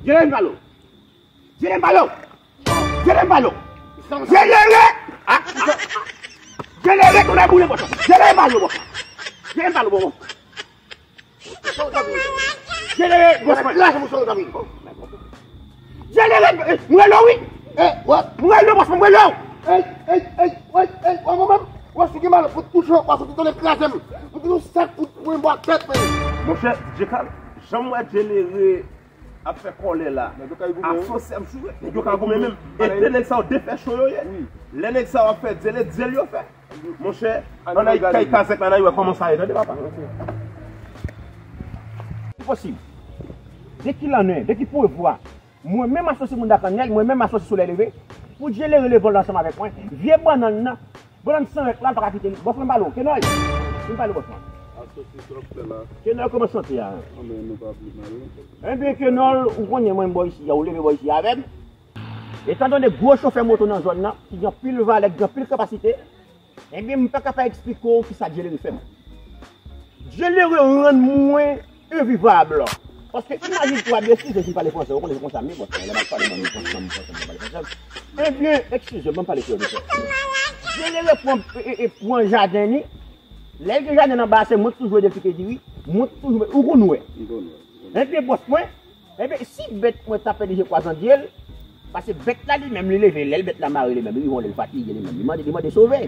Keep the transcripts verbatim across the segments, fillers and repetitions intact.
Jere m pale w. Jere m pale w. Jere m pale w. Jere! Ah! Jere, tonnè boule bòs mwen. Jere m pale w, bòs mwen. Jere m pale w, bòs mwen. Jere, bòs mwen. Jere, eh, mwen rele w, wi. Eh, what? Mwen rele w, bòs mwen, mwen rele w. Ey, ey, ey, ey, ey, wè mwen menm. Wè si gen mal, pou touche w, paske tout anlè kraze m. Pou tout sak, pou pwen bwa tèt, men. Monchè, D J Kal, jan m wè Djelere ap fè kòlè la. Nèg yo ka goumen, wi. Asosye m sou nèg yo ka goumen menm. E de nèg sa yo de fè cho yo ye. Wi. Lè nèg sa yo ap fè dyele, dyele yo fè. Monchè, ann al kay kazèk la, n a wè kòman sa ye, tande papa. Enposib. De ki lannen, de ki pouvwa? Mwen menm asosye Mounda Kannèl, mwen menm asosye Solèy Leve, pou Djelere leve l ansanm avèk mwen, vye bannann nan, bannann san rèk la, l pa ka kite li. Bòs mwen pale w, Kenòl. Vin pale w, bòs mwen. Asosye, sa w ap fè la? Kenòl, kòman sante a? Anben, nou pa pi mal, non. Enben, Kenòl, ou konnen mwen, m bò isi a, ou leve bò isi a avè m. Etandone gwo chofè moto nan zòn nan, ki gen anpil valè, ki gen anpil kapasite, ebyen, m pa ka pa eksplike w kisa Djelere fè m. Djelere rann mwen envivab. Paske imajine twa, byen, eskize si m pale fransè, ou konnen se konsa m ye, bon, lè m ap pale, mwen, m fransè, m fransè, m pale fransè. Ebyen, eskize, ban m pale kreyòl, mesye. Djelere pran, e, e, e, pran jaden li. Lè l gen jaden anba, se mwen ki toujou ede l pike diri, mwen ki toujou, ou konn wè. M konn wè, m konn wè. Ebyen, bòs mwen, Ebyen, si bèt mwen ta pèdi je kwazandye l, paske bèt la li menm li leve, lè l bèt la mare li menm, li rive yon lè l fatige li menm, li mande, li mande sove.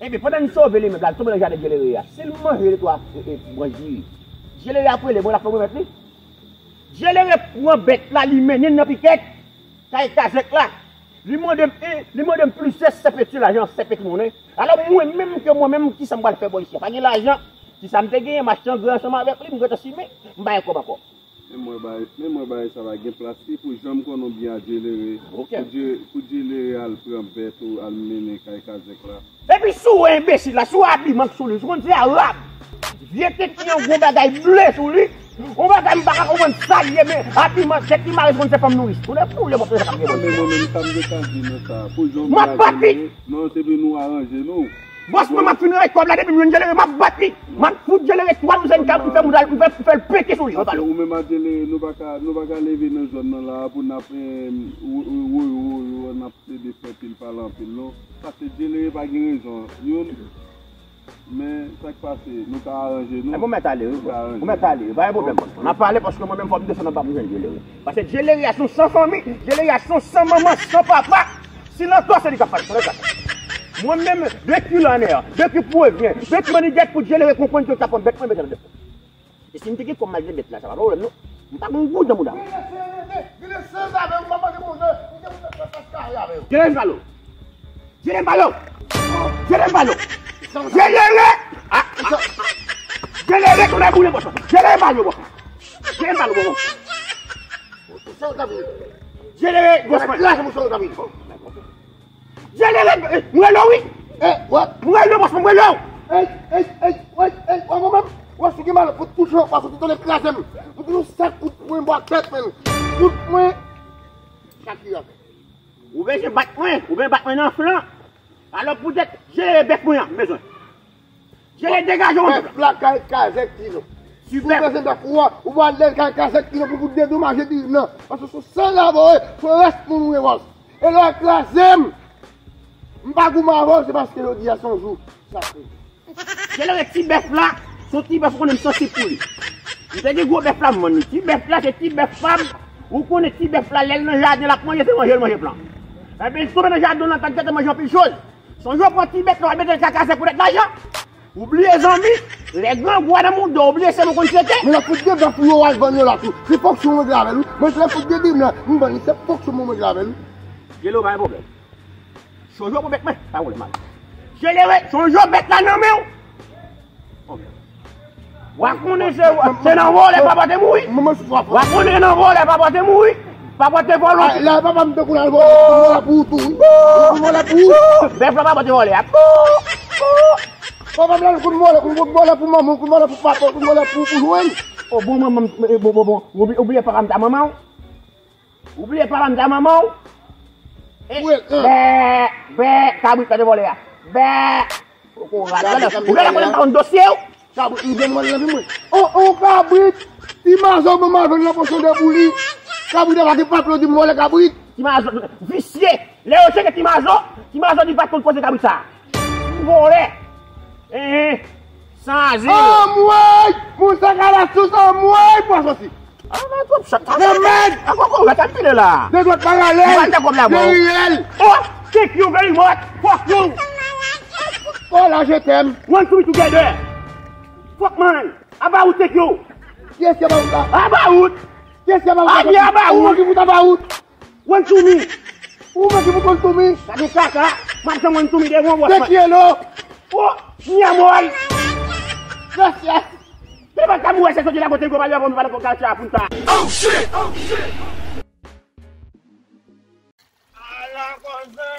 Ebyen, pandan n sove li menm la, l tonbe nan jaden Djelere a. Si l manje de twa, e, e, branch diri, Djelere ap rele mwen, l ap fè m remèt li. Djelere pran bèt la, li mennen l nan pikèt, kay kazèk la. Li mande m, e, li mande m plizyè sèpeti lajan, sèpeti monnen. Alò, mwen menm ke mwen menm, kisa m pral fè bò isi a? Pa gen lajan. Kisa m te genyen, m achte angre ansanm avèk li, m gentan simen, m pa gen kòb ankò. Men mwen bay, men mwen bay sa la gen plas li pou jan m konnen w byen a Djelere. Ok. Pou Dje-, pou Djelere al pran bèt ou al mennen kay kazèk la. Epi si w wè enbesil la, si w wè abiman k sou li, si w konn se arab. Vye tenten yon gwo bagay ble sou li. Yon bagay m pa ka konprann sa l ye, men abiman tèt li mare, si w konn se fanm nouris. Tonnè boule, m ap fè sa k ap gen. Men mwen menm sa m gentan di nou sa. Pou jan w byen a Djelere, non, se pou nou aranje nou. Bòs mwen, m ap fin rann kòb la, depi m jwenn Djelere, m ap bat li. M ap fout Djelere twa douzèn kab, m fè moun al, m fè, m fè l pete sou li, mwen pale w. Ou menm ak Djelere, nou pa ka, nou pa ka leve nan zòn nan la pou n ap, eh, woy, woy, woy, woy, n ap plede fè pil pale anpil, non. Paske Djelere pa gen rezon. Youn, men sa k pase, nou ka aranje nou. E bon, mèt ale, wi. Nou ka aranje. Bon, mèt ale, wi. Pa gen pwoblèm. N ap pale paske mwen menm fò m desann anba pou m jwenn Djelere. Paske Djelere a se yon san fanmi, Djelere a se yon san manman, san papa. Si nan kò se li k ap pale, se nan kò. Mwen menm, de ki lannen, de ki pwovyen, de ki manigèt pou Djelere konprann ke l ta pran bèt mwen mete nan bèt. E si m te gen kòb m al jwenn bèt la, sa pa pwoblèm non. M pa gen goud nan mouda m. Djelere m pale w. Djelere m pale w. Djelere m pale w. Djelere! Ah, ah. Djelere, tonnè boule bòs mwen. Djelere m pale w, bòs mwen. Djelere m pale w, bòs mwen. Djelere, bòs mwen. Djelere, eh, mwen rele w, wi. Eh, what? Mwen rele w, bòs mwen, mwen rele w. Ey, ey, ey, ey, ey, wè mwen menm. Wè si gen mal, pou touche w, paske tout anlè kraze m. Pou tout sak, pou pwen bwa tèt, men. Tout mwen. Sa ki rate. Ou bezwen bat mwen, ou bezwen bat mwen nan flan. Alò poutèt Djelere bèf mwen an, m bezwen. Djelere degaje w anpil. Bèf la kay kazèk Tino. Si w bezwen bèf ou a, ou pral lè kay kazèk Tino pou, pou dedomaje diri m nan. Paske se yon sèl la voye, se yon rès moun ou ye bòs. E lè w kraze m, m pa goumen avè w, se paske jodi a se yon jou sakre. Djelere ti bèf la, se yon ti bèf ou konnen m sansib pou li. M te gen gwo bèf la, m vann li. Ti bèf la, se ti bèf pa m. Ou konnen ti bèf la, lè l nan jaden, l ap manje, se manje l manje plan. Ebyen, l tonbe nan jaden w lan, t ap gentan manje anpil choz. Sonje w pran ti bèf la, w al mete l kay kazèk pou tèt lajan. Ou bliye zanmi, lè grangou a nan mouda w, ou bliye se nou konn fete. Men l ap fout de bèf pou yo al vann yo la tou. Se fonksyon mwen gen avè l, wi. Mwen se l ap fout de bèf la, m vann li, se fonksyon mwen gen avè l, wi. Djelere, pa gen pwoblèm. Sonje w pran bèt mwen, pa pwoblèm, ale. Djelere, sonje w bèt la nan men w. W a konnen se, se nan vòlè papa te mouri. W a konnen nan vòlè papa te mouri. Papa te vòlè. Lè papa m te konn al vòlè, konn vòlè pou ou tou, wi. Konn vòlè pou ou. Bèf la papa te vòlè a. Papa m la konn vòlè, konn vòlè pou manman, konn vòlè pou papa, konn vòlè pou, pou jwenn. O bon manman, bon, bon, bon. Ou bliye papa m ta manman w. Ou bliye papa m ta manman w? E, bè, bè, kabrit la te vòlè a. Bè. Ou gade, ou gade, ou gade, ou gade dosye w. Kabrit, m gen mwen nan vi mwen. O, o, kabrit. Ti mazo, bon, m al vann nan pòsyon de pou li. Kabrit ap pale, pa aplodi m vòlè kabrit. Ti mazo, visye. Lè yo tcheke Ti Mazo, Ti Mazo di pa t konn koze kabrit sa. Vòlè. Ehe. San azil. Anmwey! Moun sa ka la sous, anmwey, pwa sosi. Ah, men twòp chat. Nan mèd! Ankò kòb la k ap file la. De dwat paralèl. Mwen te kòb la, bro. De riyèl. Oh, thank you very much. Fuck you. Oh, la, je t'aime. One, two, together. Fuck man. About thank you. Yes, about that. About. Yes, about that. Ami, about. Ou ki fout about. One to me. Ou menm ki pou konn to me. Gade kaka. M ap janm one to me devan wòch. Te kiyelo. Oh, nyamòl. Gracias. Se pa ka mwen se soti la kote gwo bagay pou m pale pou kalcha pou ta. Oh shit! Oh shit! Ala koze.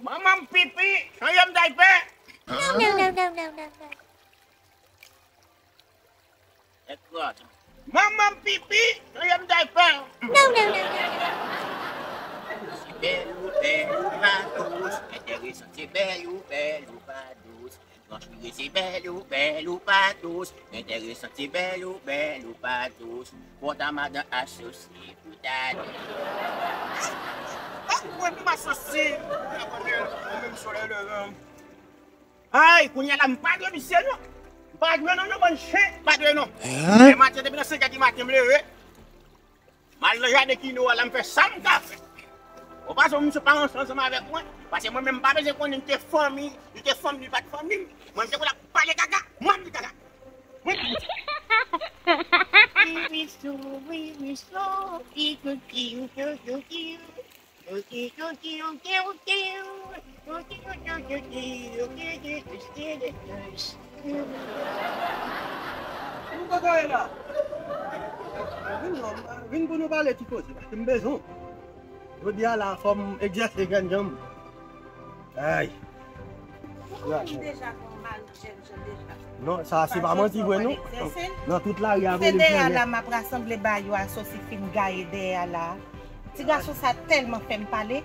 Manman m pipi, chanje m daypè. No, no, no, no, no, no, no. Manman m pipi, chanje m daypè. No, no, no, no, no. Se bèl ou bèl ou pa dous, enteresan se bèl ou bèl ou pa dous. Tranche li se bèl ou bèl ou pa dous. Enteresan se bèl ou bèl ou pa dous. Bon ta madan asosye pou ta di. Ah, mwen menm asosye. Mwen menm solèy levan. Ay, kounye a la m pa dwe misye non. M pa dwe non, non, bann chen, m pa dwe non. Hein? Lè maten depi nan senk è di maten m leve. M al nan jaden kino a la, m fè sa m ka fè. Ou pa wè misye pa ranse ansanm avèk mwen? Paske mwen menm m pa bezwen konnen li te fanmi, li te fanmi, li pa t fanmi m. Mwen m te konn ap pale kaka, m ap di kaka. Mwen ki di. Wi, wi, sou, wi, wi, sou, wi, kou, kiw, kou, kou, kiw. Kou, kiw, kou, kiw, kiw, kiw. Kou, kiw, kou, kiw, kiw, kiw, kiw, kiw, kiw, kiw. Nou kote w ye la? Vin non, vin pou nou pale ti koze, paske m bezwen w. Jodi a la, fò m egzèse jènjan m. Ay. Ou konn deja gon mari jèn jan deja. Non, sa se pa manti vre non. Nan tout lari a vre. Se dèyè a la m ap rasanble ba yo, Asosi fin gaye dèyè a la. Ti gason sa tèlman fè m pale.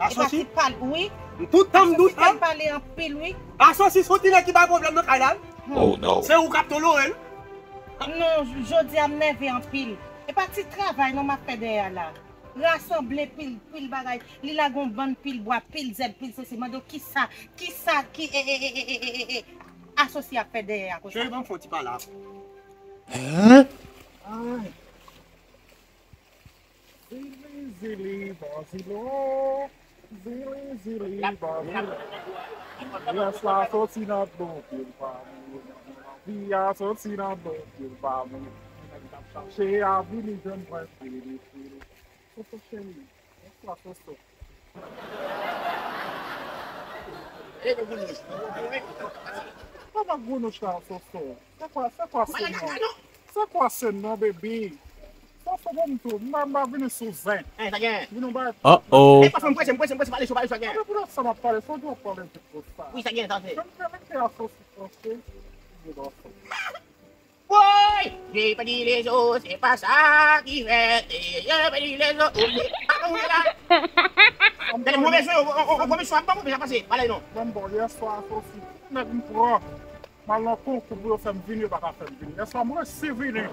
Asosi? Wi. Tout tan m dout an. Asosi fè m pale anpil, wi. Asosi se yon ti nèg ki bay pwoblèm nan kay la. Oh, no. Se ou k ap tolore l. Non, jodi a m nève anpil. E pa ti travay non m ap fè dèyè a la. Rasanble pil, pil bagay. Li lage yon bann pil bwa, pil zèb, pil sesi. Mande w kisa, kisa ki, e, e, Asosi ap fè dèyè a konsa. Cheri, ban m fè yon ti pale avè w. Hein? Ay. Zili, zili, bò zilo. Zili, zili, bò zilo. Yès la soti nan dlo, pye l pa mouri. Fi a soti nan dlo, pye l pa mouri. Nèg k ap chache a vini jwenn mwen, fini, fini. Soso cheri, bonswa, Soso. E, e, e, e. Papa Gounouch la, Soso. Se kwa, se kwa se non? Se kwa se non, baby? Soso pou m tou, m pa, m pa vini sou zen. Vini w bay. Uh-oh. E, pafè m prese, m prese, m prese, pale sou, pale sou, sa gen. Poutèt sa m ap pale, se w ki w ap pale vit konsa. Wi, sa gen, sa se. Fè m fè mete a Soso, ok? Vini w bay. Woy! Jipadi lezo, se pa sa ki fèt. Jipadi lezo, ou se pa moun la. Tande move sou yo, on, on, on, move sou, pa move sa pase, pale non. Bon, bon, yè swa, Asosi, nèg m pran. M al nan konkou pou yo fè m vini, yo pa ka fè m vini. Yè swa, m resi vini.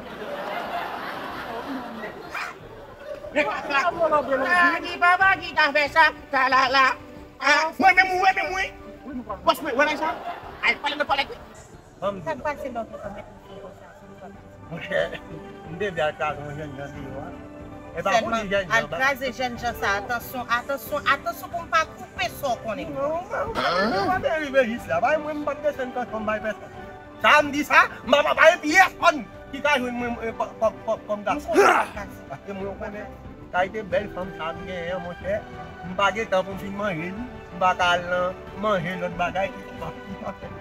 Men papa, sa ki papa ki ta fè sa, ta la la. Ah, mwen menm, mwen menm, wi. Bòs mwen, wè sa? Ay, pale nan pale, wi. Ban m di nou. Sa k pase lòt ou konn met misye konsa, si nou pa pase? Monchè, m te vle al kraze yon jènjan deyò a. E pa pou di jènjan, al kraze jènjan sa, atansyon, atansyon, atansyon pou m pa koupe sa w konnen. Non, mwen, mwen, mwen te rive jis la. Bay mwen, m p ap desann kanson, m bay pèsonn. Sa m di sa, m pa, pa, pa gen pyès moun ki ka jwenn mwen, mwen, kò-, kò-, kò-, kòm gason. Paske mwen konnen kalite bèl fanm sa m genyen an, monchè, m pa gen tan pou m fin manje l, m pa ka al nan manje lòt bagay ki pa, ki pa fè.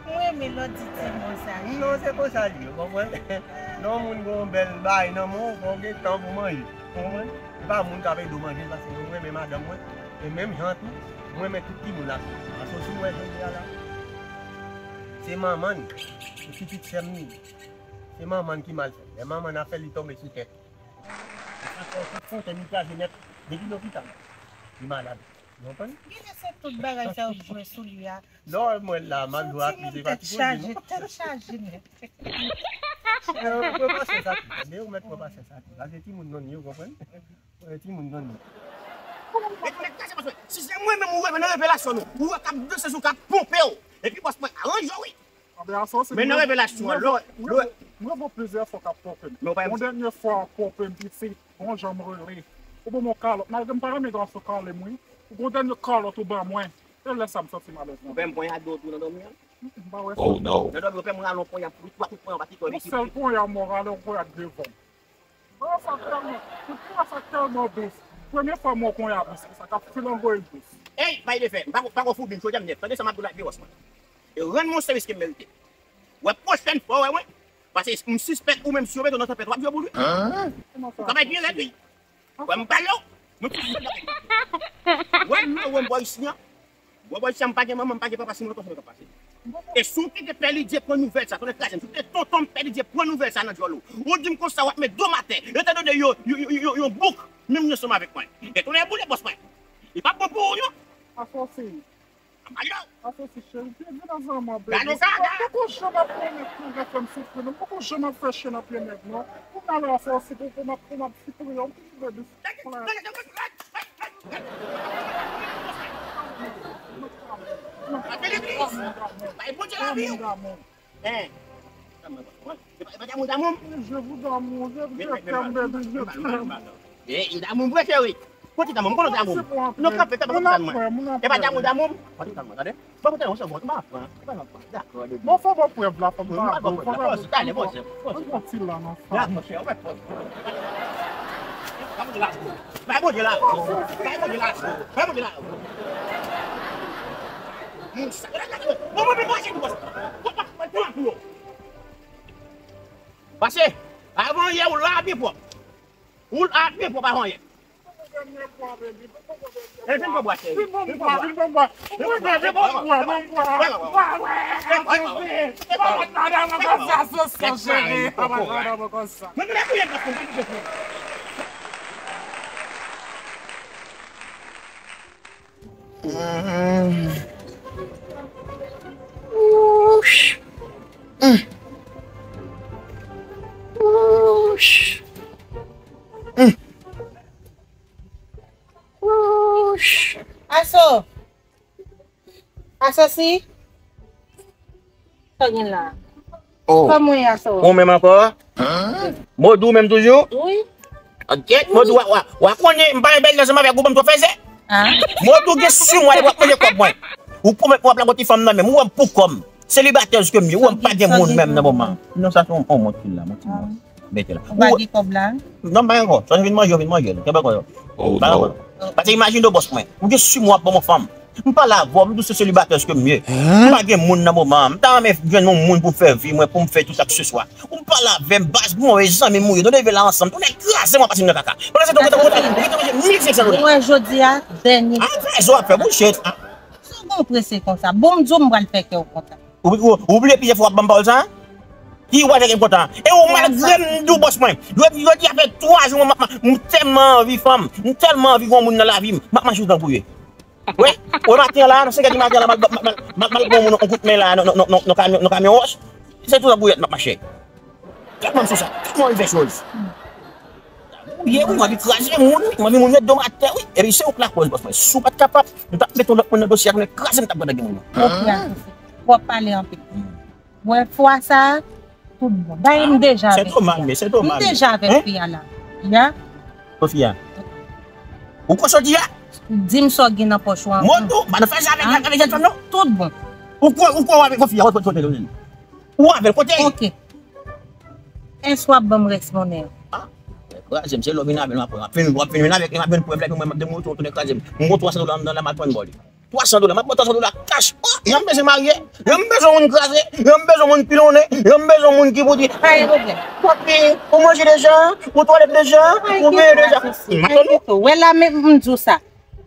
Mwen renmen lè w di ti mo sa. Non, se konsa l ye, w konprann? Lè yon moun gen yon bèl bagay nan men w, fò w gen tan pou manje l, w konprann? Se pa moun k ap ede w manje l, paske mwen renmen madanm mwen, e menm jan tou, mwen renmen tout timoun la. Paske si w wè jodi a la, se manman n, se pitit sè m li ye. Se manman n ki mal fè l. Lè manman n ap fè l, li tonbe sou tèt li. Sa fè, sa fè tèt li kraze nèt. Depi lopital, li malad. Ou konprann? Genlè se tout bagay sa yo k jwe sou li a. Lè w wè mwen la, m ap jwe ak li, se pa ti pwoblèm non. Tèt chaje, tèt chaje nèt. Pran pasyans ak li, tande, ou mèt pran pasyans ak li. Paske timoun nan li, ou konprann? Timoun nan li. Epi nèg kraze bòs mwen. Si se mwen menm ou wè nan revelasyon nou, ou wè k ap danse sou k ap ponpe w. Epi bòs mwen, aranje w wi. Men nan revelasyon an, lò, lò. Mwen bon plizyè fwa k ap ponpe m. Yon dènye fwa w ap ponpe m piti, bon jan m rele. Ou ban m yon kalòt. Malgre m pa renmen gason kale m wi. Ou gon dènye kalòt ou ban mwen. E lè sa m santi m alèz nan. Ou fè m ponyade w tou nan dòmi an? M pa wè sa. Oh no. Nan dòmi ou fè m rale yon ponyad pou twa kout ponyad anba ti kò. Yon sèl ponyad mwen rale, yon ponyad devan. Non, sa tèlman, kout ponyad sa tèlman dous. Premye fwa m wè yon ponyad dous konsa, k ap filangoye dous. Ey, bay de fè, m pa, pa gon foubin, jodi a m nèf. Tande sa m ap di w la, vye bòs mwen. E rann mwen sèvis ke m merite. Wè pwochèn fwa w wè mwen. Paske m sispèk ou menm si yo mete w nan tanpèt, w ap jwe pou li. Ou ka bay byen rèd wi. Wè m pale w. Mwen tout sèl bagay. Wè m la, wè m bò isi an. Wè bò isi an, m pa gen manman, m pa gen papa, si mwen konfye m ka pase. E si w te gen pè Lidye pran nouvèl sa, tonton kraze m, si w te tonton m pè Lidye pran nouvèl sa nan djòl ou. Ou di m konsa w ap met do m atè. Yo te done yo, yo, yo, yo, yo, yon bouk, menm ansanm avèk mwen. E tounen boule bòs mwen. Li pa bon pou ou non. Asòsi. Alo. Asòsi cheri, vin nan zanmi an, baby. Gade sa, gade. Poko janm ap konnen konnen fè m soufri non. Poko janm ap fè chen nan pye nèg non. Pou m al asòsi pou, pou m ap, pou m ap soufri yon ti baby. Bay Bondye lavi w. Hein? E pa, e pa damou, damou m? Je vous damou, je, je t'aime, baby, je t'aime. E, e damou m vre, cheri. Kote damou m? Kote damou m? Nou kanpe, kanpe, kote damou m? E pa damou, damou m? Kote damou m? Gade. Bon, kote damou m? Se bon, m pa pran. E pa m ap pran. Dakò, baby. Bon, fò m pran prèv la, fò m pa bon. Fò m pa bon. Talè, bon, chè. Mwen pran ti la nan sa. Dakò, chè, ou mèt pran. Bay Bondye lavi w. Bay Bondye lavi w. Bay Bondye lavi w. Bay Bondye lavi w. Moun sa. Bon, mwen, mwen, mwen, mwen, mwen, mwen, mwen, mwen, mwen, mwen, mwen. Pase, avan yè ou la byen pwòp. Ou la byen pwòp avan yè. E vin pran bwa, cheri. Vin pran bwa. Vin pran bwa. Vin pran bwa. Vin pran bwa. Vin pran bwa. Vin pran bwa. Mwen, mwen, mwen, mwen, mwen, mwen. Mm. Wouch. Mm. Wouch. Mm. Wouch. Aso. Asosi. Sa gen la? Oh. Kòman w ye, Aso? Ou menm ankò? Modou menm toujou? Wi. Kèt, Modou, wa, wa, wa konnen, m pa gen bèl ansanm avèk ou, ban m twò fèzè. Ah. Modou gen sis mwa depi w ap manje kòb mwen. Ou pwomèt mwen w ap lage yon ti fanm nan men m, ou wè m pou kò m. Selibatè jiske m ye, ou wè m pa gen moun menm nan moman. Non, sa se yon, yon mont ki la, yon ti mont. Mete la. Ou pa gen kòb la? Non, m pa gen ankò. Sa w vin manje, w vin manje l. Kenbe kò yo. Oh, non. Paske imajine w bòs mwen. Ou gen sis mwa w ap ban m yon fanm. M pale avè w, m di w se selibatè ke m ye. M pa gen moun nan moman an. M ta renmen jwenn yon moun pou m fè vi mwen, pou m fè tout sa ke se swa. Ou m pale avè m, baz, bon, e zanmi m ou ye. Nou leve la ansanm. Ou nèg kraze mwen pase m nan kaka. Pandan se tan, ou gentan manje mil senk san dola. Mwen, jodi a, dènye. A, trèz w ap fè, bouche. Sa w gon prese konsa? Bon, m di w m pral fè kè w kontan. Ou, ou, ou bliye plizyè fwa w ap ban m pawòl sa a? Ki w pral fè kè m kontan? E ou, malgre m di w bòs mwen, yo, yo di a fè twa jou m, m, m, m tèlman anvi fanm, m tèlman anvi gon moun nan lavi m, m ap mache sou tanbouye. Wi, wè maten an la, nan senk è di maten an la, m al, m al, m al, m al, m al ban moun yon kout men la, nan, nan, nan, nan kamyon, nan kamyon wòch. Se tou tanbouye m ap mache. Tèlman m sou sa, tèlman m fè choz. Wi, wi, m anvi kraze moun, wi, m anvi moun met do m atè, wi. Epi se ou k lakòz, bòs mwen. Si w pa t kapab, nou t ap mete yon lòt moun nan dosye a, konnen kraze m t ap pran nan gen moun nan. Twòp pale anpil. Wè fwa sa a, tout bon. Dayè m deja avèk fi a. Se domaj, men se domaj. M deja avèk fi a la. Ya. Kofi a. Ou kwè sa w di a? Di m sa w gen nan pòch ou an. Mwen tou, pa nan fè sa avèk, avèk jèn fanm non. Tout bon. Ou kwè, ou kwè w avèk kofi a, ou kwè, ou kwè, ou kwè. Ou avè l kote? Ok. Èske w ap ban m rès monnen an? Ah, kraze m, se lè w vin avè l, m ap pran. W ap fin, w ap fin vin avèk li, m ap jwenn prèv la, epi mwen, m ap demontre w tounen kraze m. M gon twa san dola anndan la, m ap pran bò li. Twa san dola, m ap pran twa san dola kach. Oh, jan m bezwen marye, jan m bezwen moun kraze, jan m bezwen moun pilonnen, jan m bezwen moun ki pou di, pa gen pwoblèm. Papi, ou manje deja, ou twalèt deja, ou benyen deja. M ap tann ou. Wè la, men m di w sa.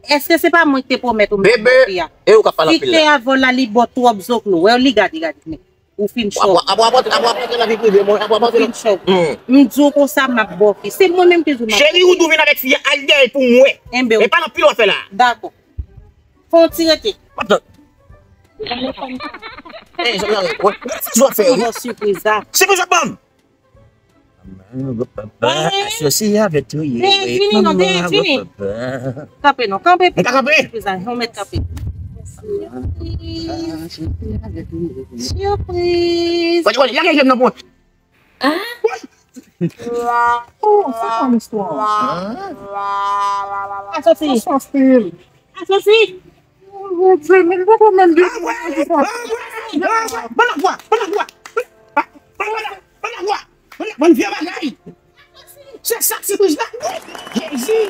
Èske se pa mwen ki te pwomèt ou m ap ban fi a? Bebe, e ou k ap pale anpil la. Fi k te avè w la, li ba w twòp zoklo. Wè, li gade, gade, men. Ou fin chòk. Apre, apre, apre, apre, apre, nan vi prive mwen, apre, apre, ou fin chòk. Hmm. M di w konsa, m ap ba w fi. Se mwen menm ki di w m ap ba w fi. Cheri, ou dwe vin avèk fi a, al dèyè l pou mwen. Enben, e pa nan pil w ap fè la. Dakò. Fè yon ti rete. Ey, sa w ap fè? Yon sipriz la. Sipriz w ap ban m? Papa, asosi avè touye. Vini non, vini. Kanpe non, kanpe. Mwen ka kanpe? Sipriz la, yon mèt kanpe. Sipriz. Wè, wè, lage jem nan pou mwen. Hein? Oh, se pa listwa. Asosi. Asosi. Bondye, men poko menm di. Ban nan pwa, ban nan pwa. Ban nan pwa, ban nan pwa. Ban nan vye bagay. Se sa ki sipriz la. Jezi.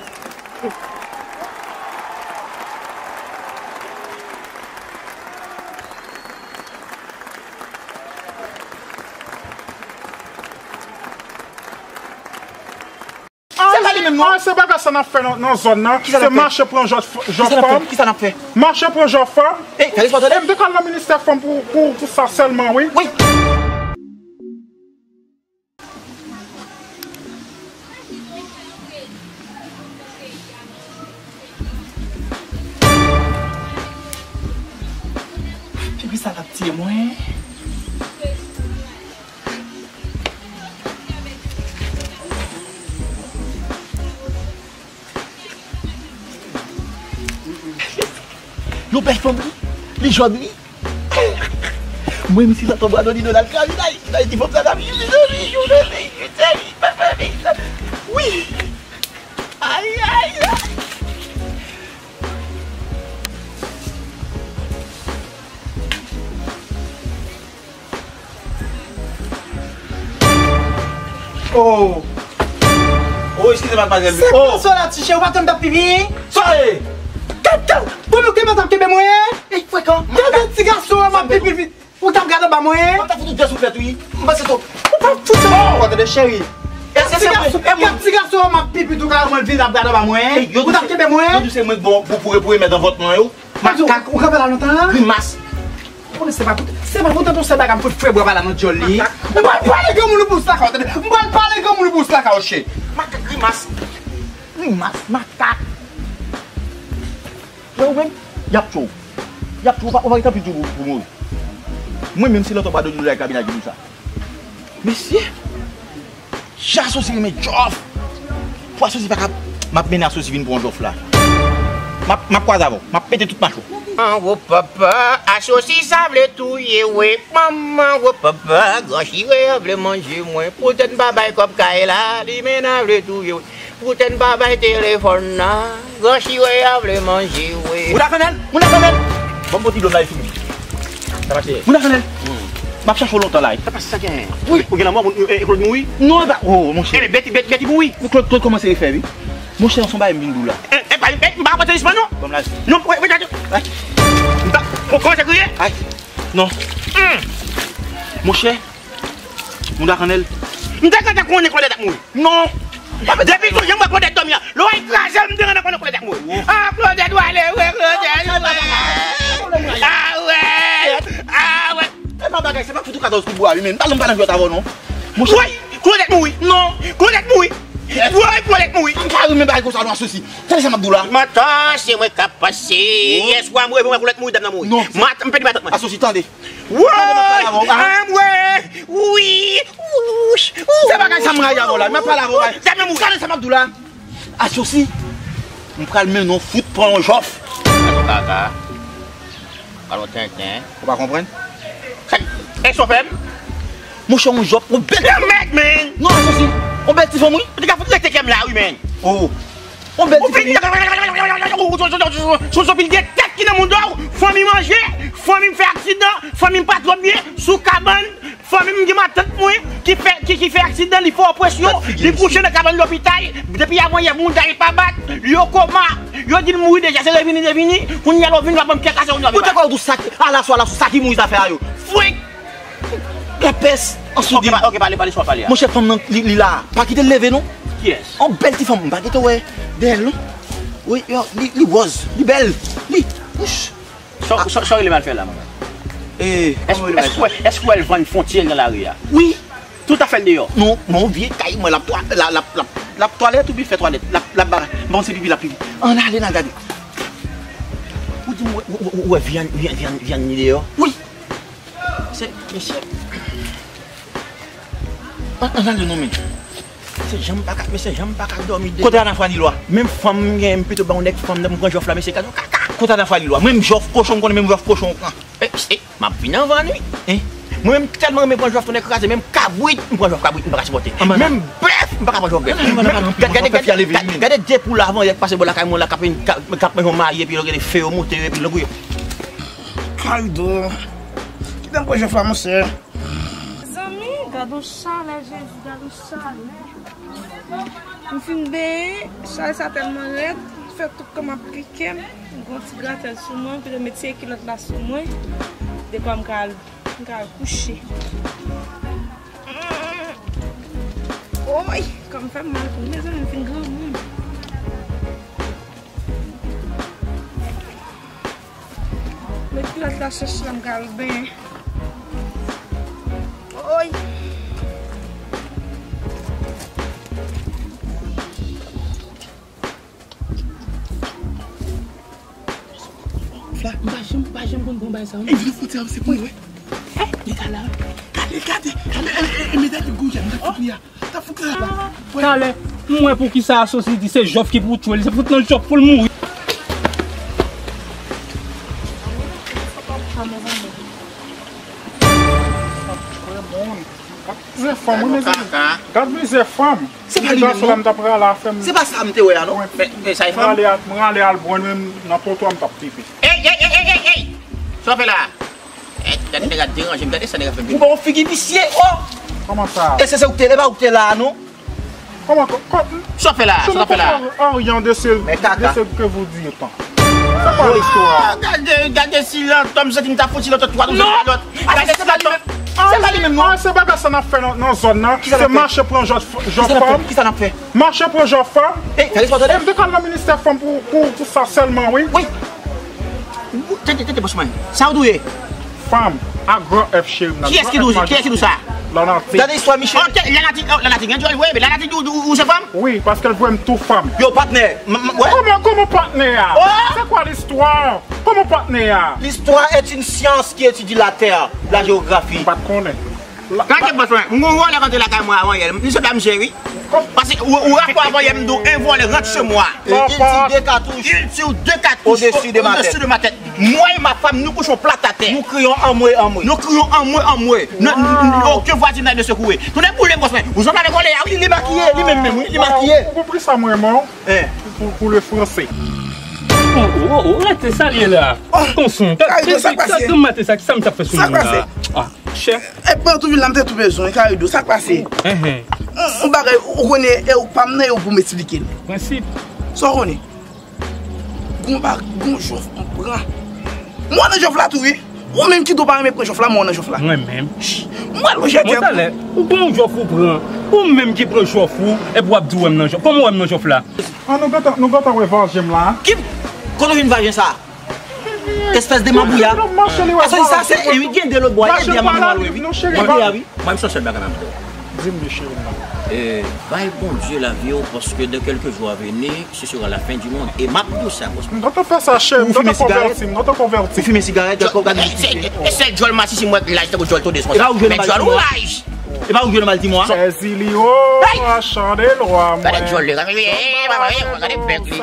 Se pa li menm non. Ah, se bagay sa n ap fè nan, nan zòn nan. Se mache pran jòf, jòf fanm. Kisa n ap fè? Mache pran jòf fanm. Ey, fè respè tande. E m te ka al nan ministè fanm pou, pou, pou sa sèlman, wi. Wi. Pipi sa t ap tiye mwen. Yon bèl fanm li, li jòn wi. Mwen menm si sa tonbe a doni Donald Trump, li bay, li bay ti fanm sa la, li jòn, li jòn, li jòn, papa, li jòn. Wi. Ay, ay, ay. Oh. Oh, eskize madmwazèl. Se oh. Sa la, ti chè, ou pa tann t ap pipi? Sa e? Gad, gad, bon, nou kenbe t ap kenbe mwen. Ey, frekan. Gade ti gason an, m ap pipi vit. Ou t ap gade anba mwen? Mwen ta fout ou dè souflèt, wi. M panse tou. Ou pa fout sa. Oh, tande, cheri. Ti gason, gad ti gason an, m ap pipi tou, ka mwen vin ap gade anba mwen. Ou t ap kenbe mwen? Yo di se mwen k bon pou, pou, pou remèd an vòt mwen yo. Makak. Ou kanpe la lontan la? Grimas. Ou konnen se pa pou, se pa pou tande yon sèl bagay m fout fè bwa pa la nan dyòl li. Makak. M pral pale granmoun ou bous la ka w tande. M pral pale granmoun ou bous la ka w che. Makak grimas. Grimas, makak. Lè ou menm, y ap tchwe w. Y ap tchwe w, ou pa, ou pa gen tanpri tou pou, pou mouri. Mwen menm se lòt bwa dlo dlo la kabina ki di w sa. Mesye! Jan Asosi renmen jòf! Pou Asosi pa ka, m ap mennen Asosi vin pran jòf la. M ap, m ap kwaze avè w. M ap pete tout mache w. Anwo papa, Asosi sa vle touye w wi. Manman, wo papa, gran chire a vle manje mwen. Poutèt m pa bay kòb kay la, li menm vle touye w wi. Poutèt m pa bay telefòn nan. Gran chire a vle manje wi. Moun a kanèl, moun a kanèl. Bon, bon, ti dlo m la, e fini. Sa pase? Moun a kanèl. Hmm. M ap chache w lontan la. Sa pase, sa genyen? Wi. Ou gen lanmò, moun, e, e, Claude mouri? Non, e pa, oh, monchè. Enben, Betty, Betty, Betty mouri. Claude, Claude kòmanse refè, wi. Monchè, se yon bagay m vin di w la. E, e, pa, e, m pa konprann se non. Bon, la. Non, wè, wè, gade. Ay. M pa, ou kòmanse kriye? Ay. Non. Hmm. Monchè, moun a kanèl. M te gentan konnen Claudette ap mouri. Non. Depi tou jan m wè Claudette dòmi an, lè w al kraze l, m te gentan konnen Claudette ap mouri. Ah, Claudette wale vre, Claudette vre. Ah wè. Ah wè. E pa bagay, se pa fout ou katòz kout bwa wi, men m pa janm pa nan jwèt avè w non. Monchè. Woy, Claudette mouri. Non. Claudette mouri. Woy, Claudette mouri. M pa renmen bagay konsa non, Asosi. Tande sa m ap di w la. Matant, se mwen k ap pase. Yèswa m reve, m wè Claudette mouri, dam nan mouri. Non. Matant, m pèdi matant mwen. Asosi, tande. Woy! Tande m ap pale avè w, ah. Anmwe! Wi! Wouch! Se bagay sa m rayi avè w la, m ap pale avè w la. Dam nan mouri. Tande sa m ap di w la. Asosi, m pral mennen w fout pran yon jòf. Gade yon kaka. Gade yon tenten. Ou pa konprann? Sa, e sa w fè m? Monchè, yon jòf, yon bèl. Yon mèg, men! Non, Asosi, yon bèl ti fanm, wi. Ou te ka fout rete kè m la, wi, men. Oh. On bèl ti fanmi. Sou sou pil de tèt ki nan mouda w, fanmi manje, fanmi fè aksidan, fanmi pa twò byen, sou kabann, fanmi m gen matant mwen ki fè, ki, ki fè aksidan, li fè opresyon, li kouche nan kabann lopital, depi avanyè mouda l pa bat, li o koma, yo di l mouri deja, se revini, revini, kounye a lè w vini w ap ban m kè kase, kounye a w vini. Ou te kwè w di sa, alasou, alasou, sa ki mouri zafè a yo. Frik! Lapès an soudin. Ok, pa, ok, pale, pale, sa w pale a. Monchè, fanm nan, li, li la. Pa kite l leve, non. Kiyès? On bèl ti fanm, m pa gentan wè dèyè l, non. Wi, yo, li, li wòz, li bèl, li, wouch. Sa, sa, sa w rele m al fè la, manman? Eh, èske, èske w wè, èske w wè l vann fontyèl nan lari a? Wi. Tout afè l deyò? Non, bon, vye kay mwen, l ap twa-, l ap, l ap, l ap, l ap twalèt oubyen fè twalèt? L ap, l ap ba-, m panse pipi, l ap pipi. Ann ale, n al gade. Ou Ou wè, ou wè, ou wè vyann, vyann, vyann, vyann ni deyò? Wi. Se, mesye. An, an ale non, men. Mesye, jan m pa ka, mesye, jan m pa ka dòmi de. Kote Ana Fwa Lilwa? Menm fanm m gen, m pito ba yon nèg fanm nan pou m pran jòf la, mesye, gade yon kaka. Kote Ana Fwa Lilwa? Menm jòf kochon, m konnen menm jòf kochon w pran. E, e, m ap vin anvan wi. E, mwen menm tèlman renmen pran jòf tonnè kraze, menm kabrit, m pran jòf kabrit, m pa ka sipòte. Menm bèf, m pa ka pran jòf bèf. Gade, gade, gade, gade, gade de poul avan yè k pase bò lakay mwen la, k ap, k ap, k ap manje yon mayi, epi yo rele fe yo moute yo, epi yo gouye. Kaldo, kite m pran jòf la, monchè. Zanmi, gad yon chalè, Jezi, gad yon chalè. M fin benyen, chalè sa tèlman rèd, fè tout kò m ap pike m. M gen yon ti gratèl sou mwen, m pito met ti kilòt la sou mwen. Dekwa m ka al, m ka al kouche. Oy, kò m fè m mal tou, mezanmi, m fin granmoun. Met kilòt la chèch la, m ka al benyen. Oy. Fla, m pa janm, m pa janm konn pran bagay sa, non. E vin fouti a, se pou mwen. Li ka la. Gade, gade, gade, e, e, e, medam, li gouye, m ta fout li a. Talè, m wè poukisa Asosi di se jòf ki pou tchwe l, se fout nan jòf pou l mouri. Gad mizè fanm, wi, mezanmi. Gad mizè fanm. Se pa li menm, non. Gason la m t ap rale a fè m. Se pa sa m te wè a, non. Men, men sa e fanm? M rale a, m rale al bwè, menm nan poto a m t ap pipi. Ey, ey, ey, ey, ey, ey! Sa w fè la? Ey, gade nèg la deranje m, gade sa nèg la fè m. Ou ba yon figi visye, oh! Kòman sa? E se, se ou k te, e pa ou k te la a, non? Kòman, kò, kò, Sa w fè la? Sa w fè la? Je ne comprends rien de ce, de ce que vous dites. C'est quoi l'histoire? Ah, gade, gade si lantò, m santi m ta fouti lantò twa douzèn kilòt. Gade si lantò. Se pa li menm, non? Ah, se bagay sa n ap fè nan, nan zòn nan. Se mache pran jòf, jòf fanm. Kisa n ap fè? Mache pran jòf fanm. Ey, fè respè tande. M te kal nan ministè fanm pou, pou, pou sa sèlman, wi. Wi. Tande, tande, bòs mwen. Sa w dwe? Fanm, a gran F cheri m nan. Kiyès ki di w, kiyès ki di w sa? Lanati. Gade istwa Michel. Ok, Lanati, oh, Lanati gen djòl vre, men Lanati di w, ou, ou se fanm? Wi, paske l voye m tou fanm. Yo, patnè, m, m, wè. Kòman, kòman patnè a? Oh! C'est quoi l'histoire? Kòman patnè a? L'histoire est une science qui étudie la terre, la géographie. M pa t konnen. Gade bòs mwen, m gon vòlè k antre lakay mwen avan yè, m se pa misye wi. Paske ou, ou rapò avan yè m di w, un voleur rentre chez moi. Et il tire deux cartouches. Il tire deux cartouches au-dessus de ma tête. Moi et ma femme, nous couchons plat à terre. Nous crions anmwe, anmwe. Nous crions anmwe, anmwe. Aucun voisinage ne secoué. Tande boule bòs mwen. Ou janm ale vòlè a wi. Li makiye, li menm menm wi, li makiye. Ou konpri sa mwen, mwen? Hein. Pou, pou le français. Oh, oh, oh, rete sa l ye la. Konson, gade maten sa, ki sa m t ap fè sou moun la? Ah, chè. E pran tou vil la, m te tou bezwen, Karido, sa k pase? Yon bagay, ou konnen, e ou pa m nan, e ou pou m eksplike l. Prensip. Sa w konnen? Gon ba, gon jòf m pran. Mwen nan jòf la tou, wi. Ou menm ki di w pa renmen pran jòf la, mwen nan jòf la. Mwen menm. Mwen lonje tè. Bon, talè, ou pran yon jòf ou pran. Ou menm ki pran jòf ou, epi w ap di w wè m nan jòf. Kòman w wè m nan jòf la? An nou gentan, nou gentan wè vajen m la. Ki, kote w jwenn vajen sa? Espès de mabouya. Asosi sa se, e wi, gen de lòt bò, e de a manman w al wè wi. Mwen, mwen, mwen, mwen, se yon sèl bagay m ap di w. Di m, cheri m nan. E, bay Bondye lavi w, paske dans quelques jours à venir, ce sera la fin du monde. E m ap di w sa, bòs. M gentan fè sa, cheri, m gentan konvèti, m gentan konvèti. Ou fimen sigarèt, gad, gad misye. E se djòl masisi m wè laj tankou djòl Todes konsa. Men djòl ou laj. E pa ou ki jwenn mal di mwa. Sèzi li o, machann de lwa mwen. Gade djòl li, gade, gade bèk li.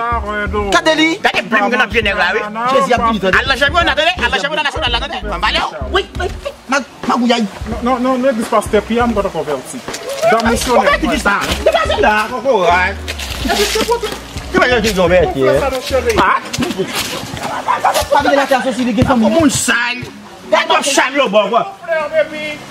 Gade li. Gade plim ki nan pye nèg la, wi. Jezi ap vini, tande. Al nan chanpyona, tande. Al nan chanpyona nasyonal la, tande. Mwen pale w. Wi, wi, wi. Mag-, magouyay. Non, non, non, legliz pastè Pi a, m kontan konvèti. Dan misyonè. Konvèti ki sa? Depase la, kokorat. Epi se pote. Ki bagay ki konvèti, hein? Ah. Pa vin lakay Asosi, li gen fanmi. Moun sal. Gade yon chay yo ba w, bro.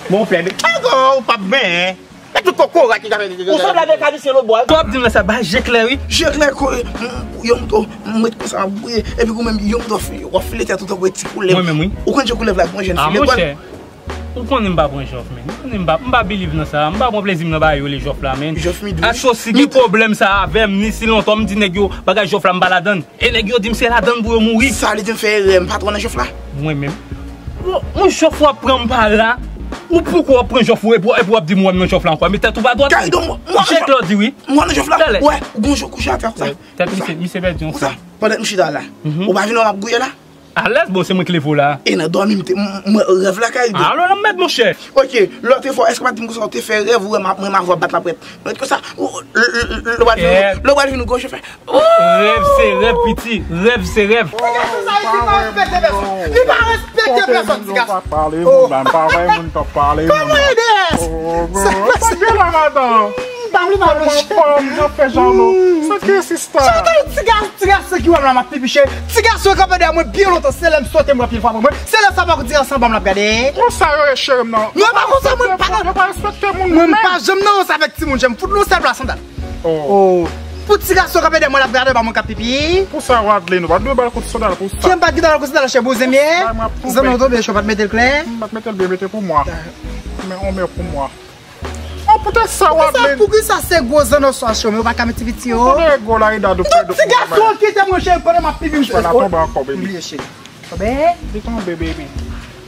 Mon frè, men, ago, ou p ap benyen. Gade tout kokorat ki ka fè. Ou sanble ak mekanisyen lòt bò a. Sa w ap di m la sa, ba je klè, wi. Je klè, ko, m, yo m to, m ret konsa, m ap gouye. Epi ou menm, yo m to, w ap file tèt ou tankou ti koulèv. Mwen menm, wi. Ou konn jan koulèv la, mwen jèn file. Ah, monchè. Ou konnen m pa pran jòf, men. Ou konnen m pa, m pa believe nan sa. M pa pran plezi m nan bagay yo rele jòf la, men. Jòf mi dou. Asosi gen pwoblèm sa avè m, ni si lontan m di nèg yo, bagay jòf la m pa ladann. E nèg yo di m se ladann pou yo mouri. Sa li di m fè erè, m pa twò nan jòf la. Mwen menm. Bon, yon jòf w ap pran m pa la. Ou poukò w ap pran jòf ou epi w ap di m wè m nan jòf la ankò? Men tèt ou pa dwat. Kay do mwen. Jèk lò di wi. Mwen nan jòf la. Wè, ou gon jòk kouche atè konsa. Tèt misye, misye pèdi yon sens. Konsa. Pandan misye ta la. Ou pa vin wè m ap gouye la? Alèz, bon, se mwen ki leve w la. E nan dòmi, m te, m, m, rèv lakay de. Alò, nan mèd, monchè. Ok, lòt fwa, èske w pa t di m konsa, ou te fè rèv, ou wè m ap, mwen m ap vwè bat la prèt. Mwen konsa, ou, l, l, l, l, lè w pral vin ou gwo chofè. Rèv se rèv, piti. Rèv se rèv. Ti gason sa, li pa respekte pèsòn. Li pa respekte pèsòn, ti gason. Pa pale moun, pa pale moun, pa pale moun. Kòman e de? Sa gen la, madan? M pa vle pale, monchè. Kòman fè jan nou? Sa ki sista? Chante ti gason, ti gason ki wè m la, m ap pipiche. Ti gason kanpe dèyè mwen byen lontan, se lè m sote m wè pye frape mwen. Se lè sa pa ti gason anba m l ap gade. Konsa yo ye cheri m nan. Yo pa konsa, mwen pa nan. Yo pa respekte moun. Mwen pa janm nan ranse avèk timoun, chè m fout nou sèl plas sandal. Oh. Pou ti gason kanpe dèyè mwen l ap gade ba mwen k ap pipi. Pou sa, Wadlin, ou pa t dwe ba l kout sandal pou sa. Kiyè m pa t gen dwa ba l kout sandal, chè bouzen m ye? Zanmi w tonbe cho, pa t mete l klè? M pa t mete l byen, mete pou mwa. Men, on men pou mwa. Oh, poutèt sa, Wadlin. Poukisa se gwo zanno sa cho, men ou pa ka met ti piti yo? Ou konnen gwo la, Ida, nou pè de ti gason kite mwen, chè, pandan m ap pipi, m tonbe ankò, baby. M bliye, chè. Tonbe? Li tonbe, baby.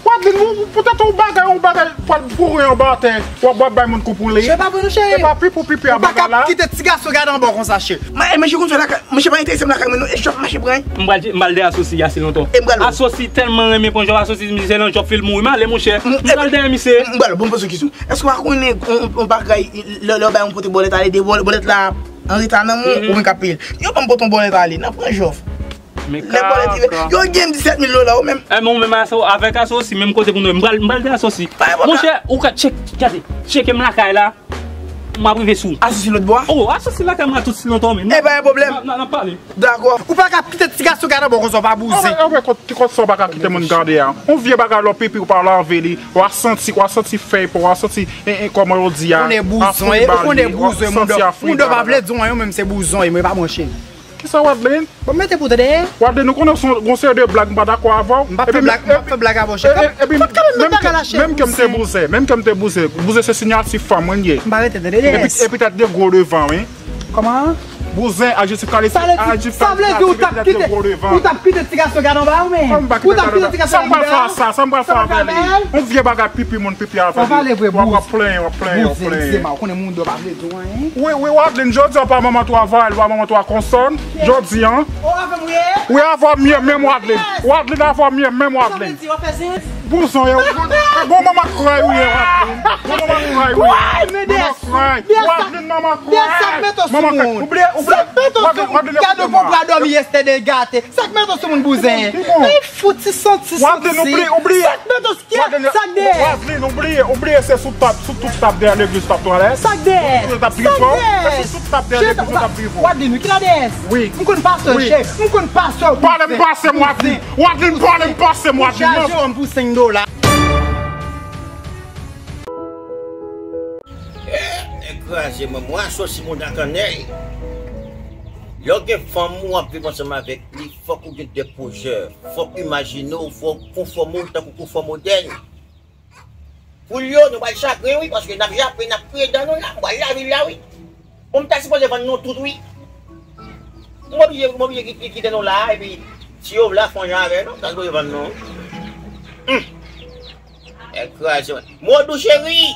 Wadlin, ou, ou, poutèt ou bagay, ou bagay, pral pouri anba atè, w ap, w ap bay moun kou pou li. Chè pa pou nou, chè. E pa pipi ou pipi a bagay la. Ou pa ka kite ti gason gade anba w konsa, chè. Manje konn fè lakay, manje pa enterese m lakay mwen non, e chòp mache pran. M pral, m pral dèyè Asosi ase lontan. E m pral. Asosi tèlman renmen pran jòb, Asosi misye nan jòb fè l mouri. M ale, monchè. M pral dèyè misye. M pral, bon, poze kesyon. Èske w pa konnen on, on, on bagay, lè, lè w bay yon pote bòlèt ale, de bòlèt, bòlèt la an reta nan men w, ou menm k ap peye l. Yo ban m pote yon bòlèt ale, nan pran jòf. Lè bòlèt rive, yo gen disèt mil dola, ou menm. E, men ou menm Asosi, avèk Asosi, menm kote pou nou, m pral, m pral de Asosi. Monchè, ou ka tcheke, gade, tcheke m lakay la. M ap rive sou. Asosi lòt bò a? Oh, Asosi lakay mwen tout si lontan, men. E pa yon pwoblèm. N a, n a, n ap pale. Dakò. Ou pa ka kite ti gason gade bò konsa, w pa bouzen. Anben, anben, kot, kot sa w pa ka kite moun gade a? On vye bagay lè w pipi, ou pa lave li, w a santi, w a santi fèy po, w a santi, e, e, kòman yo di a, afri bali, w a santi afri bali. Moun dò pa vle di w anyen, menm se bouzon, e mwen pa branche. Kisa Wadlin? Bon, mete pou tande. Wadlin, nou konnen se yon seri de blag, m pa dakò avè w. M pa fè blag, m pa fè blag avè w, chè. Epi, menm ke m te bouzen, menm ke m te bouzen, bouzen se siyati fanm mwen ye. M pa rete tande. Epi, epi tèt de gwo devan, wi. Kòman? Bouzen, adjektif kalifik, adjektif kalifikatif, epi tèt de gwo devan. Ou t ap kite, ou t ap kite ti gason gade anba ou, men. Ou t ap kite ti gason gade anba ou. Sa m pral fè sa, sa m pral fè avè li. Yon vye bagay pipi moun pipi avè li. W ap plenyen, w ap plenyen, w ap plenyen. Ou konnen moun dò pa vle di w anyen. Wi, wi, Wadlin, jodi a pa manman twa vayèl, pa manman twa konsòn. Jodi a. Ou avè m ye? Wi, avè m ye, menm Wadlin. Wadlin avè m ye, menm Wadlin. Bouzon ye, ou bon manman kray ou ye, Wadlin. Bon manman kray ou ye. Manman kray. Wadlin, manman kray. Manman kray. Oubliye, oubliye. Wadlin, Wadlin, ekoute mwen. Sa k mete w sou moun bouzen? Li fouti santi, santi. Wadlin, oubliye, oubliye. Sa k mete w sou kè? Sa k dèyè? Wadlin, oubliye, oubliye, se sou tab, sou tout tab dèyè legliz t ap twalèt. Sa k dèyè? Sou tout tab trifò. Sa k dèyè? Se sou tout tab dèyè legliz t ap trifò. Wadlin, wi, ki la dèyè? Wi. M konn pastè, chè. M konn pastè. Pale m pase m, Wadlin. Wadlin, pale m pase m, Wadlin. Chaje w pou senk dola. Nèg kraze mwen, mwen Asosi moun ak annèy. Lè w gen fanm ou ap viv ansanm avèk li, fòk ou gen depozè. Fòk imajine w, fòk konfòme w tankou konfò modèn. Poul yo, nou bay chagren wi, paske n ap jape, n ap kriye dan nou la, m pral lave l la wi. Bon, m ta sipoze vann nou tout wi. M oblije, m oblije ki-, ki-, kite nou la, epi si yo vle ap fè yon jan avè nou, m ta sipoze vann nou. Hum. Nèg kraze mwen. Modou cheri!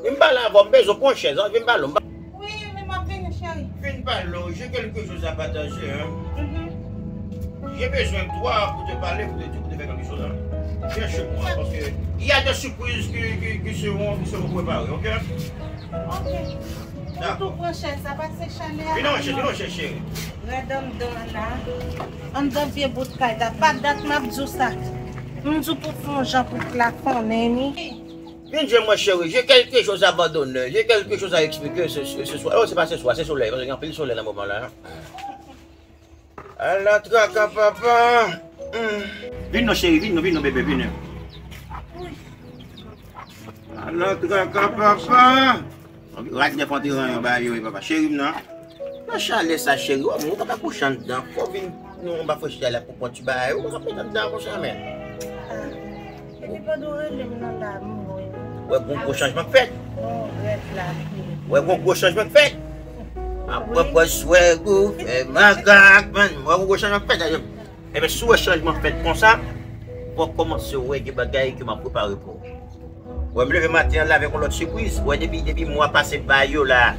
Vin pale avè m, m bezwen pran chèz, vin pale m. Wi, wi, m ap vini, cheri. Vin pale, j'ai quelque chose à partager, hein. Mhm. J'ai besoin de toi pour te parler, pour te dire, pour te faire quelque chose, hein. Viens chez moi, parce que il y a des surprises qui, qui, qui seront, qui seront préparées, ok? Ok. Dakò. Ou tou pran chèz la, pase chalè a. Vin nan chèz, vin nan chèz, cheri. Rèd anndan an la. Anndan vye bout kay la. Pa dat m ap di w sa. M di w pou fè yon jan pou plafonnen li. Vin jwenn mwen, cheri. J'ai quelque chose à abandonner. J'ai quelque chose à expliquer ce, ce, ce soir. Oh, se pa se swa, se solèy, paske gen anpil solèy nan moman la. Ala traka, papa. Hmm. Vin non, cheri, vin non, vin non, bebe, vin non. Ala traka, papa. Rad nèf antre ranyon ba yo, wi, papa. Cheri m nan. Nan chalè sa, cheri, w ap, ou pa ka kouche anndan. Fò w vin, nou, anba frechè la pou pran ti bagay. Ou pa ka pran anndan konsa, men. Ah. Epi pandan w rele m nan la, m mouri. Wè, gon gwo chanjman k fèt. Non, rèv la, cheri. Wè, gon gwo chanjman k fèt. Apre pwès wè gou, fè makak, man. Wè, gon gwo chanjman k fèt. Ebyen, si w wè chanjman fèt konsa, fò w kòmanse wè gen bagay ke m ap prepare pou ou. Wè, m leve maten an la avèk yon lòt sipriz. Wè, depi, depi mwa pase ba yo la,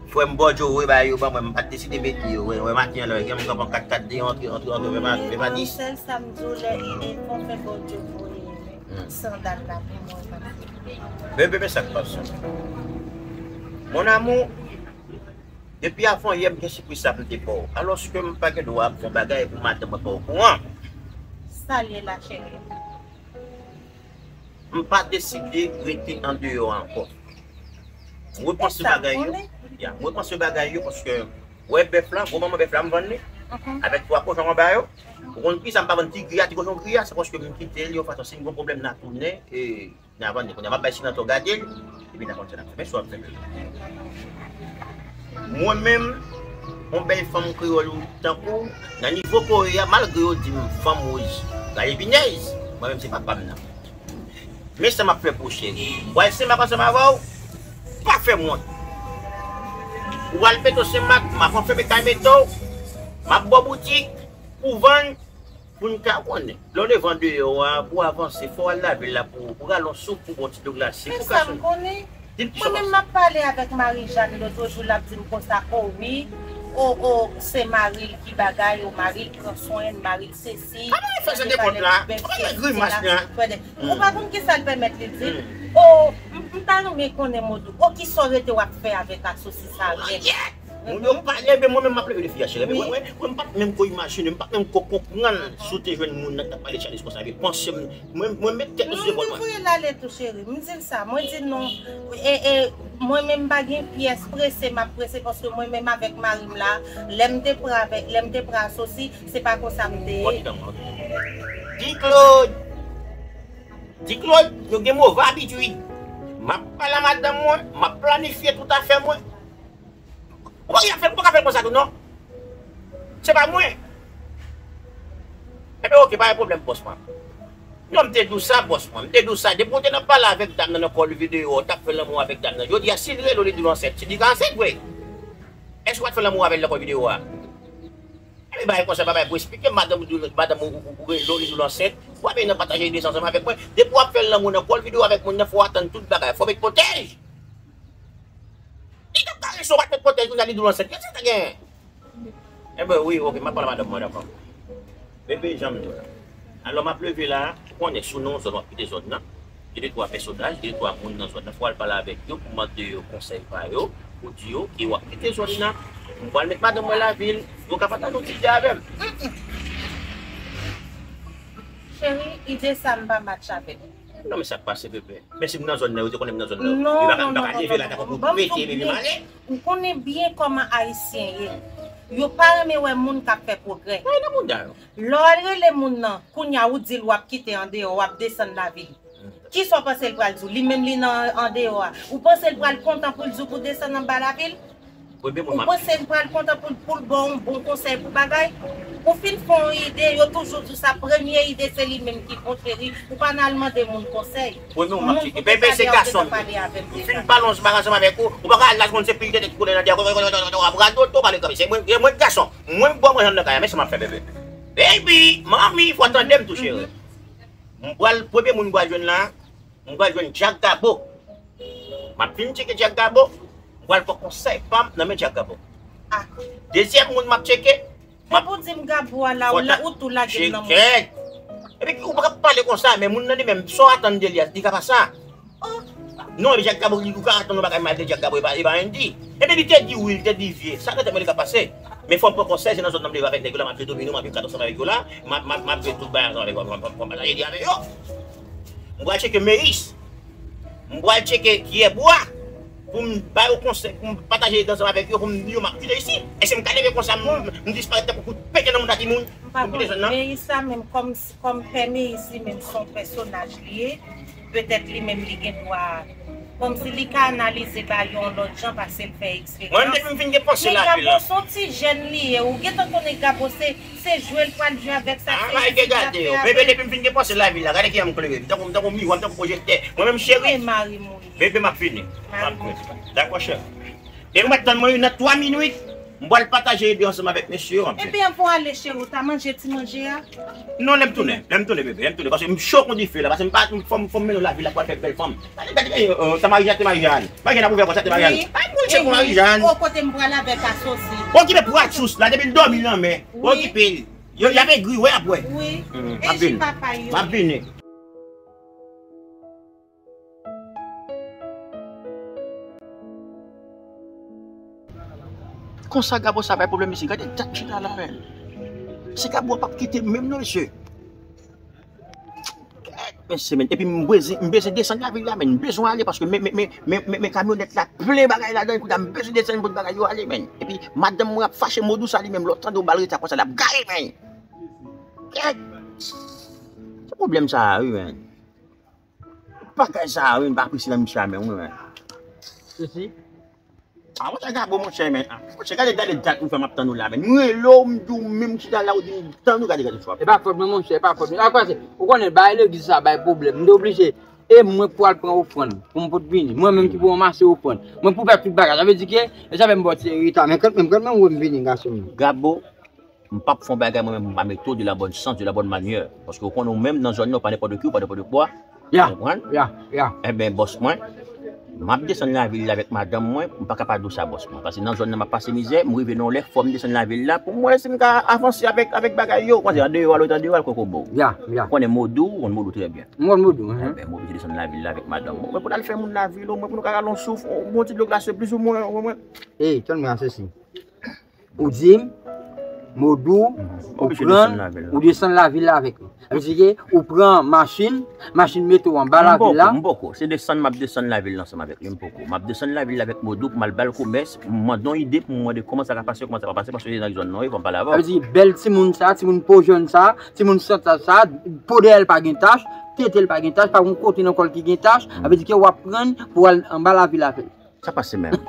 Frè m, bòdyo, wè ba yo ban mwen, m pa t deside mete yo. Wè, wè maten an lè, gen moun k ap pran kat kat de antre, antre, antre, vè pa, vè pa dis. Sèl sa m di w, lè e fon fè bòdyo voye sandal la pou mwen. Bebe, men sa k pase. Mon amour, depi avan yè m gen sipriz sa pou m te ba w. Alòske m pa gen dwa ap fè yon bagay pou madanm mwen pa okouran. Sa l ye la, cheri? M pa deside rete andeyò ankò. M repanse bagay yo. Ya, m repanse bagay yo paske, wè bèf la, gwo manman bèf la, m vann li. Avèk twa kochon anba yo. Ou konn kisa m pa vann ti gri a, ti kochon gri a, se paske m kite l yon fason, si m gen pwoblèm n a tounen, e n a vann li. Kounye a m ap bay Sinantò gade l, epi n a konn sa n ap fè. Men sa w ap fè. Mwen menm, yon bèl fanm kreyòl tankou w, nan nivo Kore a, malgre yo di m fanm wouj, gade pinèz, mwen menm se papa m nan. Men sa m ap fè pou w, cheri. W al Senmak ansanm avè w, pa fè m wont. Ou al Petwo Senmak, m ap anfèmen kay Petwo, m ap ba w boutik pou w vann, pou n ka konnen. Lè w leve andeyò a, pou w avanse, fò w al lavil la pou, pou rale yon souf, pou w bwè yon ti dlo glase, pou w ka sonnen. Di m ki sa w panse. Mwen menm m ap pale avèk Marijàn lòt jou, l ap di m konsa, o wi, o, o, se mari l ki bagay, o mari l pran swen l, mari l sesi. Kòman w fè sa de kont la? Kòman w fè grimas la? Ou pa konn kisa l pèmèt li di l? O, m, m ta renmen konnen, Modou, o, kisa w rete w ap fè avèk asosi sa avè l? Moun yo pale, men mwen menm m ap leve defi a, cheri. Men mwen, mwen, mwen m pa t menm ko imajine, m pa t menm ko konprann si w te jwenn moun nan k t ap pale Charles konsa, epi panse m, mwen, mwen met tèt mwen sou zepòl mwen. Non, m vin voye l ale tou, cheri. M di l sa, mwen di l non. E, e, mwen menm m pa gen pyès prese, m ap prese, paske mwen menm avèk mari m la, lè m te pran avèk, lè m te pran asosi, se pa konsa m te ye. Di Claude! Di Claude, yo gen move abitid. M ap pale a madanm mwen, m ap planifye tout afè mwen. Ou pa ka fè, ou pa ka fè l konsa tou, non. Se pa mwen. Enben, oke, pa gen pwoblèm, bòs mwen. Non, m te di w sa, bòs mwen. M te di w sa. Depi w te nan pale avèk dam nan nan kòl videyo a, w t ap fè lanmou avèk dam nan. Jodi a, si l rele w, li di w ansent. Si li ka ansent vre, èske w pa t fè lanmou avè l nan kòl videyo a? Epi, bagay konsa, pa bay pou esplike, madanm ou di w, madanm ou, ou, ou rele w, li di w l ansent. W ap nan pataje ide sa ansanm avèk mwen. Depi w ap fè lanmou nan kòl videyo avèk moun nan, fò w atann tout bagay. Fò w met pwotèj. Li t ap karese w, pa t met pwotèj, kounye a li di w ansent. Kisa sa genyen? Enben, wi, oke, m ap pale a madanm mwen, dakò. Bebe, jan m di w la. Alò, m ap leve la, ou konnen, si w nan yon zòn, w ap kite zòn nan. Gen de twa pèsonaj, gen de twa moun nan zòn nan, fò w al pale avèk yo, pou mande yo konsèy pa yo, pou di yo ke w ap kite zòn nan. M pral met madanm mwen lavil, yo ka pataje yon ti ide avè m. Cheri, ide sa m pa match avè l. Non, men sa k pase, bebe? Men si m nan zòn nan, yo te konnen m nan zòn nan. Non, non, non, non, non, non. Yo pa ka, yo pa ka leve la, dakò, pou pete, bebe, m ale. Ou konnen byen kòman Ayisyen ye. Yo pa renmen wè moun k ap fè pwogrè. Ay, nan mouda yo. Lè w al rele moun nan, kounye a ou di l w ap kite andeyò, w ap desann lavil. Kisa w panse l pral di w? Li menm li nan andeyò a. Ou panse l pral kontan pou l di w pou desann anba lavil? Ou panse l pral kontan pou, pou l ba w yon bon konsèy pou bagay? Ou fin fè yon ide, yo toujou di w sa, premye ide se li menm ki bon, cheri. Ou pa nan al mande moun konsèy. Premye moun m ap tcheke. Bebe, se gason m ye. M fin pale yon bagay ansanm avèk ou, ou pa ka al la, se konn se pil tèt ki koule nan tè a, w ap radote, w pale kanpe. Se mwen, se mwen gason. Mwen, bon, mwen, janm nan kay la, men sa m ap fè, bebe. Baby, manmi, fò w tande m tou, cheri. M pral, premye moun m pral jwenn la, m pral jwenn Jack Gabo. M ap fin tcheke Jack Gabo, m pral pran konsèy pa m nan men Jack Gabo. Dezyèm moun m ap tcheke, m ap... Depi w di m Gabo a la, ou la, ou tou lage m nan mouda. Epi ou pa ka pale konsa, men moun nan li menm, sa w atann de li a, li ka pa sa. Non, epi Jack Gabo, ou ka atann yon bagay mal de Jack Gabo, e pa, e pa Andy. Epi li te di wi, li te di vye. Sa nan tèt mwen li ka pase. Men fò m pran konsèy, se nan zòn nan m leve avèk nèg yo la, m ap jwe domino, m ap jwe kat ansanm avèk yo la, m ap, m ap, m ap jwe tout bagay ansanm avèk yo, m ap, m ap, m ap pataje ide avèk yo. M pral tcheke Meyis. M pral tcheke Kyèbwa. Pou m ba yo konsèy, pou m pataje ide ansanm avèk yo, pou m di yo m ap kite isi. Èske m ka leve konsa, m, m disparèt tankou kout pete nan mouda timoun? M pa konnen. Meyis la menm, kòm, kòm pè Meyis li menm se yon pèsonaj li ye, petèt li menm li gen dwa, kòmsi li ka analize bagay yo yon lòt jan paske l fè eksperyans. Mwen, depi m fin gen panse lavil la. Men Gabo se yon ti jèn li ye, ou gentan konnen Gabo se, se jwe l pral jwe avèk sa, se mizik l ap fè avèk. Bebe, depi m fin gen panse lavil la, gade kijan m klere. M tankou, m tankou miwa, m tankou pwojektè. Mwen menm, cheri. Bebe, m ap fini. M ap fini. Dakò, cheri. E ou mèt tann mwen wi nan twa minit. M pral pataje ide ansanm avèk mesye yo, m ap vin. Ebyen, anvan w ale, cheri, w ta manje ti manje a? Non, lè m tounen, lè m tounen, bebe, lè m tounen, paske m cho kon dife la, paske m pa, fò m, fò m mennen w lavil la pou al fè bèl fanm. Gade, gade, gade, euh, sa Marijàn te Marijàn. Marijàn ap ouvè konsa te Marijàn. Wi. Ay, moun chèf Marijàn. O, kote m pral avèk Asosi. Okipe pou Asosi la, depi l dòmi nan men. Wi. Okipe l. Yo, y ap egri, wè, apre. Wi. M ap vini. M ap vini. Konsa Gabo sa bay pwoblèm isi. Gade dat chita la, men. Si Gabo p ap kite menm non, mesye. Kèt, mesye, men. Epi m bezwen, m bezwen desann lavil la, men. M bezwen ale paske men, men, men kamyonèt la plen bagay ladan, kounye a m bezwen desann pou bagay yo ale, men. Epi madanm mwen ap fache, Modou sa li menm, lè w tande w ba l rete konsa, l ap gaye, men. Kèt. Se pwoblèm sa a, wi, men. Bagay sa a, wi, m pa apresye nan misye a menm, wi, men. Sesi. A, monchè, Gabo, monchè, men. A, monchè, gade, gade dat ou fè m ap tann ou la, men. M rele w, m di w, menm chita la, ou di m tann ou, gade, gade, chwa. E pa fòt mwen, monchè, e pa fòt mwen. A, kwè se, ou konnen, bagay legliz sa bay pwoblèm. M te oblije, e mwen pou al pran ofrann, pou m pot vini. Mwen menm ki pou ranmase ofrann. Mwen pou fè tout bagay. Sa vle di ke, e sa fè m bò ti reta. Men kanmenm, kanmenm, wè m vini, gason m. Gabo, M p ap fè yon bagay mwen menm, m pa mete w de la bonne chance, de la bonne manière. Paske ou konnen ou menm nan zòn nan, ou pa nenpòt ki, ou pa nenpòt kwa. Ya. Ou konprann? Ya, ya. Enben, bòs mwen, m ap desann lavil la avèk madanm mwen, m pa ka pa di w sa, bòs mwen. Paske nan zòn nan, m ap pase mizè, m rive nan yon lè, fò m desann lavil la, pou m wè si m ka avanse avèk, avèk bagay yo. Ou konnen andeyò a, lòt andeyò a, l kokobo. Ya, ya. Ou konnen Modou, ou konn Modou trè byen. M konn Modou, enhen. Enben, m oblije desann lavil la avèk madanm mwen. Mwen pou n al fè moun lavil, omwen pou nou ka rale yon souf, yon bon ti dlo glase, plis ou mwen, ou konprann? Ey, tann mwen, Sesi. Ou di m, Modou, ou pran, ou desann lavil la avèk li. Sa vle di ke ou pran machin, machin mete w anba lavil la. M poko, m poko. Se desann m ap desann lavil la ansanm avèk li, m poko. M ap desann lavil la avèk Modou pou m al ba l komès, m mande yon ide pou m mande kòman sa ka pase, kòman sa pa pase, paske se nan zòn nan, wi, fò m pale avè w. Sa vle di bèl timoun sa, timoun po jòn sa, timoun sant sa, po dèyè l pa gen tach, tete l pa gen tach, pa gen kote nan kò l ki gen tach, sa vle di ke w ap pran l pou w al anba lavil avè l. Sa pase menm?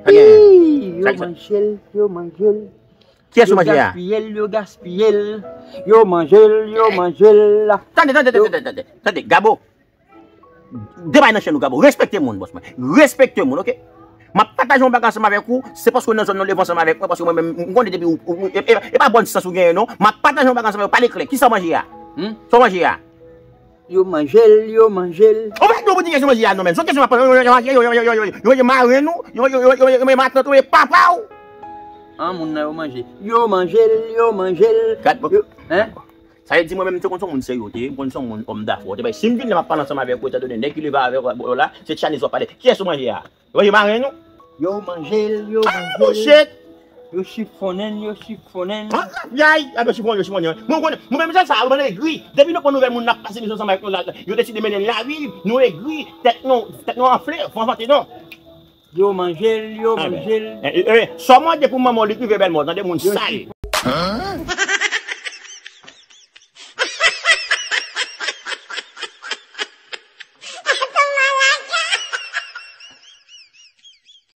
Ii, yo manje l, yo manje l. Kiyès ou manje a? Yo gaspiye l, yo gaspiye l. Yo manje l, yo manje l. Tande, tande, tande, tande, tande. Tande, Gabo. Debay nan chèn ou, Gabo. Respekte moun, bòs mwen. Respekte moun, oke? M ap pataje yon bagay ansanm avèk ou, se paske w nan zòn nan, w leve ansanm avèk mwen, paske mwen menm, m konnen depi ou, ou, ou, e, e, e pa bòn sans ou genyen, non. M ap pataje yon bagay ansanm avèk ou, pale klè. Kisa w manje a? Sa w manje a? Yo manje l, yo manje l. Ou pa di w pou di kiyès yo manje a non, men. Se yon kesyon m ap poze. Yo manje, yo, yo, yo manje marenn ou, yo, yo manje matant ou, e papa w. An, moun nan yo manje. Yo manje l, yo manje l. Gad, bon. Yo, en? Sa vle di mwen menm, m te konn se yon moun serye, w te, m konn se yon moun òm dafè. W te bay, si m vin la, m ap pale ansanm avèk ou, etan done nèg ki leve avèk w la, se Tchanis w ap pale. Kiyès ou manje a? Yo manje marenn ou? Yo manje l, yo manje l. Ah, monchè! Yo chifonnen l, yo chifonnen l. Ah, yay! Ah, yo chifonnen, yo chifonnen. Mwen konnen, mwen menm jan sa, mwen egri. Depi nou pran nouvèl moun nan ap pase mizè ansanm avèk nou la, yo deside mennen n lavil, nou egri, tèt nou, tèt nou anfle, fò anfante non. Yo manje l, yo manje l. Eh, eh, eh, sa w mande pou manman w, li k rive bèl mò, tande moun sal.